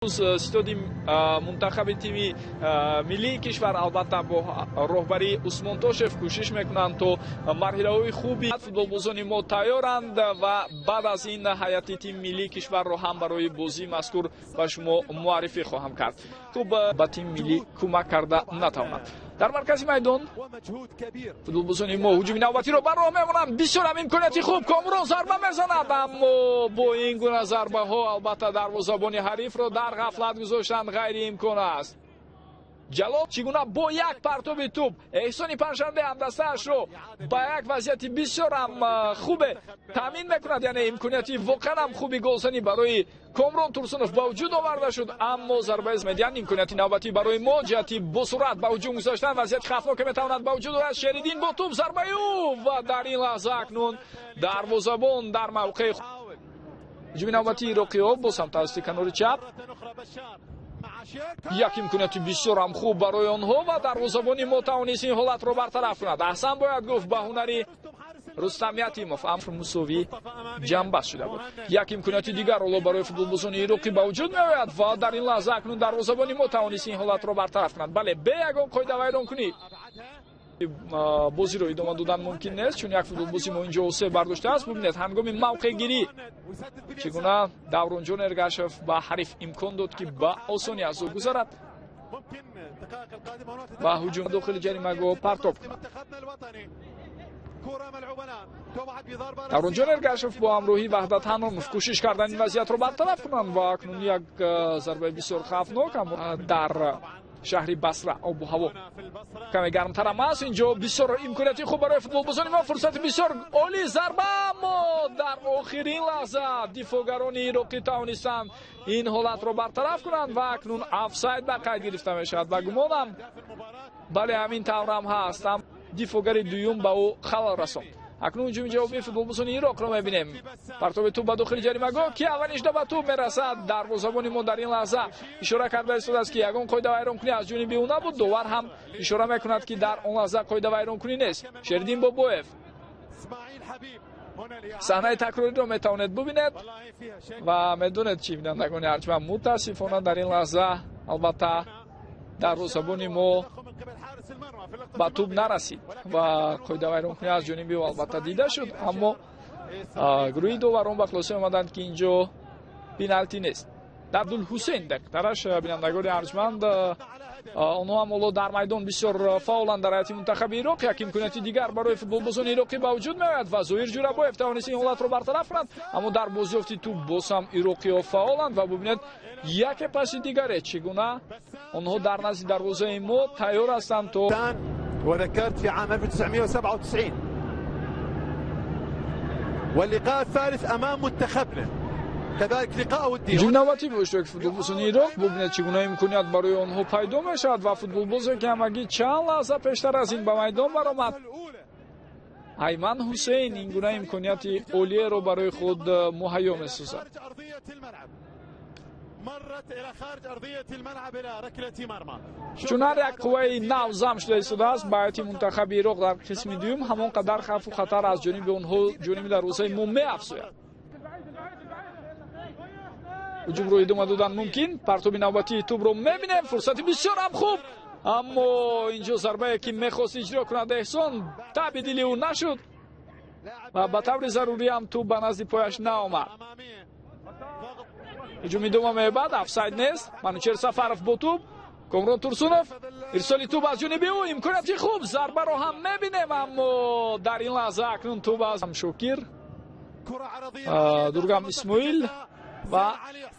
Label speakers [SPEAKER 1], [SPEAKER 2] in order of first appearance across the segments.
[SPEAKER 1] Ситоди мунтахаби тими миллии кишвар, албатта, бо роҳбарии Усмон Тошев кӯшиш мекунанд, то марҳилаҳои хуби футболбозони мо тайёранд ва баъд аз ин ҳайати тими миллии кишварро ҳам барои бозии мазкур ба шумо муаррифӣ хоҳам кард. Хуб, ба тими миллӣ кӯмак карда натавонад. Дар маркази майдон футболбозони мо ҳуҷуми навбатиро ба роҳ мемонанд. Бисёр ҳам имконияти хуб, Комрон зарба мезанад, аммо бо ин гуна зарбаҳо, албатта, дарвозабони ҳарифро дар ғафлат гузоштан ғайриимкон аст. Ҷалол чӣ гуна бо як партоби тӯб Эҳсони Панҷшанбе ҳамдастаашро ба як вазъияти бисёр ҳам хубе таъмин мекунад, яъне имконияти воқеан ҳам хуби голзанӣ барои Комрон Турсунов ба вуҷуд оварда шуд, аммо зарбаи медиҳанд. Имконияти навбатӣ барои мо ҷиҳати босуръат ба ҳуҷум гузоштан, вазъияти хавфноке метавонад ба вуҷуд ояд. Шериддин бо тӯб, зарбаи ӯ ва дар ин лаҳза акнун дарвозабон дар мавқеи. Ҳуҷуми навбатии ироқиҳо боз ҳам тавассути канори чап, як имконияти бисёр ҳам хуб барои онҳо ва дарвозабони мо тавонист ин ҳолатро бартараф кунад. Аҳсан бояд гуфт ба ҳунари Рустам Ятимов, амр мусовӣ ҷамъбаст шуда буд. Як имконияти дигар ҳоло барои футболбозони ироқӣ ба вуҷуд меояд ва дар ин лаҳза акнун дарвозабони мо тавонист ин ҳолатро бартараф кунад. Бале, бе ягон қоидавайронкунӣ бозиро идома додан мумкин нест, чун як футболбози мо инҷо осеб бардоштааст. Бубинед, ҳангоми мавқеъгирӣ чӣ гуна Давронҷон Эргашев ба ҳариф имкон дод, ки ба осонӣ аз ӯ гузарад ва ҳуҷум дохили ҷаримагоҳ партоб кунад. Давронҷон Эргашев бо ҳамроҳии Ваҳдат Ҳанонов кӯшиш карданд ин вазъиятро бартараф кунанд ва акнун як зарбаи бисёр хавфнок. Дар шаҳри Басра обу ҳаво каме гармтарам аст. Инҷо бисёр имконияти хуб барои футболбозони мо, фурсати бисёр олӣ, зарба, аммо дар охирин лаҳза дифоъгарони ироқӣ тавонистанд ин ҳолатро бартараф кунанд ва акнун офсайд ба қайд гирифта мешавад. Ба гумонам, бале, ҳамин таврам ҳаст, дифоъгари дуюм ба ӯ халал расонд. Акнун ҳуҷуми ҷавобии футболбозони Ироқро мебинем. Партоби тӯб ба дохили ҷаримагоҳ, ки аввалин шуда ба тӯб мерасад? Дарвозабони мо дар ин лаҳза ишора карда истодааст, ки ягон қоидавайронкунӣ аз ҷониби ӯ набуд. Довар ҳам ишора мекунад, ки дар он лаҳза қоидавайронкунӣ нест. Шериддин Бобоев, саҳнаи такрориро метавонед бубинед ва медонед чӣ, бинандагони арҷманд, мутаассифона, дар ин лаҳза, албатта, дарвозабони мо ба тӯб нарасид ва қоидавайронкунӣ аз ҷониби ӯ, албатта, дида шуд, аммо гурӯҳи доварон ба хулоса омаданд, ки ин ҷо пеналти нест. Абдулҳусейн дақиқтараш. Бинандагони арҷманд, онҳо ҳам ҳоло дар майдон бисёр фаъоланд дар ҳайати мунтахаби Ироқ. Як имконияти дигар барои футболбозони ироқӣ ба вуҷуд меояд ва Зоир Ҷурабоев тавонист ин ҳолатро бартараф кунад, аммо дар бозёфти тӯб боз ҳам ироқиҳо фаъоланд ва бубинед, яке паси дигаре чӣ гуна онҳо дар назди дарвозаи мо тайёр ҳастанд то
[SPEAKER 2] وذكرت في عام 1997 واللقاء الثالث امام منتخبنا كذلك لقاء ودي.
[SPEAKER 1] Ҳуҷуми навбатӣ бо иштироки футболбозони Ироқ. Бубинед, чӣ гуна имконият барои онҳо пайдо мешавад ва футболбозе, ки ҳамагӣ чанд лаҳза пештар аз ин ба майдон баромад, Айман Ҳусейн, ин гуна имконияти олиеро барои худ муҳайё месозад.
[SPEAKER 2] مرت الى خارج ارضيه الملعب الى ركله مرمى.
[SPEAKER 1] Чун ҳар як қувваи нав зам шуда истодааст ба ҳайати мунтахаби Ироқ дар қисми дуюм, ҳамон қадар хавфу хатар аз ҷониби онҳо ҷониби дарвозаи мо меафзояд. Ҳуҷумро идома додан мумкин. Партоби навбатии тӯбро мебинем, фурсати бисёр ҳам хуб, аммо инҷо зарбае, ки мехост иҷро кунад Эҳсон, таби дили ӯ нашуд ва ба таври зарурӣ ҳам тӯб ба назди пояш наомад. Ҳуҷум идома меёбад, офсайд нест. Манучер Сафаров бо тӯб, Комрон Турсунов, ирсоли тӯб аз ҷониби ӯ, имконияти хуб, зарбаро ҳам мебинем, аммо дар ин лаҳза акнун тӯб аз Шокир, Дургам Исмоил ва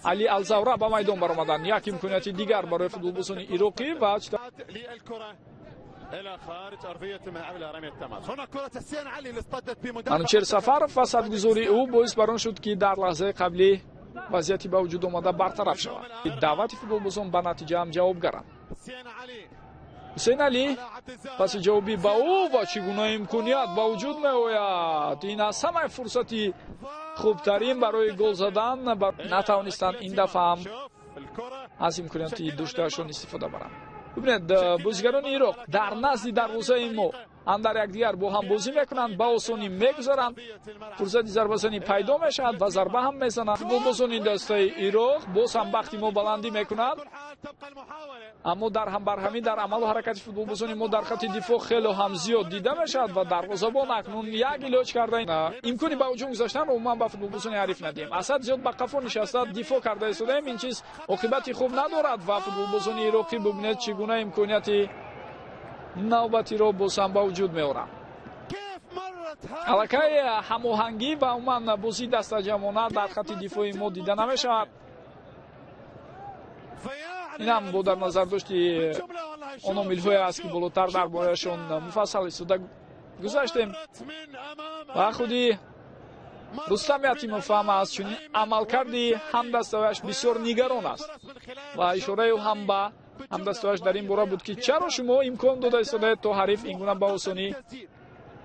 [SPEAKER 1] Али Алзавра ба майдон баромаданд. Як имконияти дигар барои футболбозони ироқӣ ва
[SPEAKER 2] الى خارج ارضيه الملعب الى رميه التماس. هنا كره حسين علي اللي اصطدت بمدافع.
[SPEAKER 1] Манучер Сафаров ва садгузории ӯ боис бар он шуд, ки дар лаҳзаи қаблӣ вазъияти ба вуҷуд омада бартараф шавад. Даъвати футболбозон ба натиҷа ҳам ҷавобгаранд.
[SPEAKER 2] حسين علي.
[SPEAKER 1] Ҳусейн Алӣ, паси ҷавобӣ ба ӯ ва чӣ гуна имконият ба вуҷуд меояд! Ин аз ҳамаи фурсати хубтарин барои гол задан. Натавонистанд ин дафъа ҳам аз имконияти доштаашон истифода баранд. Бубинед, бозигарони Ироқ дар назди дарвозаи мо. Андар якдигар бо ҳам бозӣ мекунанд, ба осонӣ мегузаранд, фурсати зарбазанӣ пайдо мешавад ва зарба ҳам мезананд футболбозони дастаи Ироқ. Боз ҳам бахти мо баландӣ мекунад, аммо дар ҳамбарҳамӣ дар амалу ҳаракати футболбозони мо дар хати дифоъ хело ҳам зиёд дида мешавад ва дарвозабон акнун як илоҷ карда, имкони ба ҳуҷум гузаштанро умуман ба футболбозони ҳариф надиҳем. Асад зиёд ба қафо нишаста, дифоъ карда истодаем. Ин чиз оқибати хуб надорад ва футболбозони ироқӣ, бубинед, чӣ гуна имконияти навбатиро боз ҳам ба вуҷуд меоранд. Аллакай ҳамоҳангӣ ва умуман бозии дастаҷамъона дар хати дифои мо дида намешавад. Инам бо дар назардошти он омилҳое аст, ки болотар дар бораашон муфассал истода гузаштем. Ва худи Рустам Ятимов ҳам аз чунин амалкарди ҳамдаставаяш бисёр нигарон аст ва ишораи ӯ ҳам ба ҳамдаставаяш дар ин бора буд, ки чаро шумо имкон дода истодаед, то ҳариф ин гуна ба осонӣ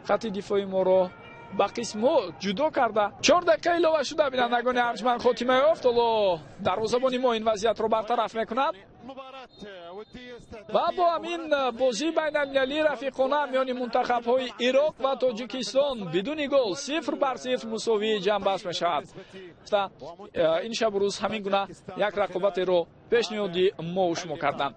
[SPEAKER 1] хати дифои моро ба қисмҳо ҷудо карда. 4 дақиқа илова шуда, бинандагони арҷманд, хотима ёфт. Ҳоло дарвозабони мо ин вазъиятро бартараф мекунад ва бо ҳамин бозии байналмилалии рафиқона миёни мунтахабҳои Ироқ ва Тоҷикистон бидуни гол, 0-0 мусовӣ ҷамъбаст мешавад. Ин шабу рӯз ҳамин гуна як рақобатеро пешниҳоди мо шумо карданд.